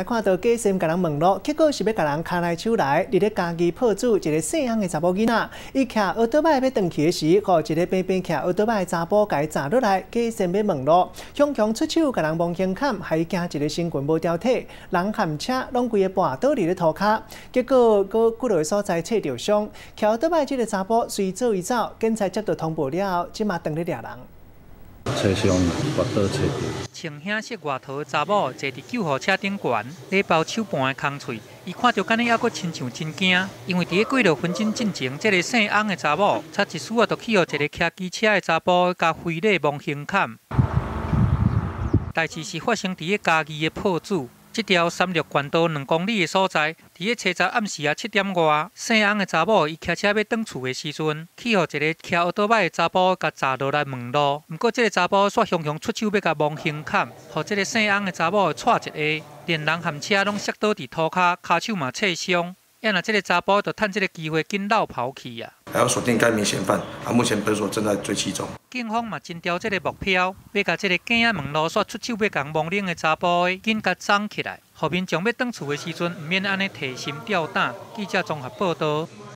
看到假線共人問路，結果是欲共人牽來手來。佇咧嘉義朴子，一个姓翁的查某囡仔，伊騎歐多擺欲轉去的時，予一个平平騎歐多擺的查埔共伊砸落來，假線欲問路，雄雄出手共人摸胸坎，予伊驚一个身群無牢體，人和車攏規个跋倒佇咧塗跤，結果閣幾落个所在切著傷。騎歐多擺這个查埔隨做伊走，警察接到通報了後，這馬當咧掠人。車傷，跋倒切著。穿顯色外套的查某坐佇救護車頂懸，咧包手盤的空喙，伊看著敢呢，猶閣親像真驚，因為佇咧幾落分鐘進前，這个姓翁的查某，差一絲仔就去予一个騎機車的查埔共非禮摸胸坎。代誌是發生佇咧嘉義的朴子，這條三陸縣道2公里的所在，佇咧初十暗時仔7點外，姓翁的查某伊騎車欲轉厝的時陣，去予一个騎歐多擺的查埔共砸落來問路。毋過這个查埔煞雄雄出手欲共摸胸坎，予這个姓翁的查某掣一下，連人和車攏摔倒佇塗跤，跤手嘛切傷。啊若這个查埔就趁這个機會緊落跑去啊！還要鎖定該名嫌犯，啊，目前本所正在追緝中。警方嘛真牢這个目標，欲共這个假仔問路煞出手欲共摸奶的查埔緊共摠起來，予民眾欲轉厝的時陣，毋免按呢提心吊膽。記者綜合報導。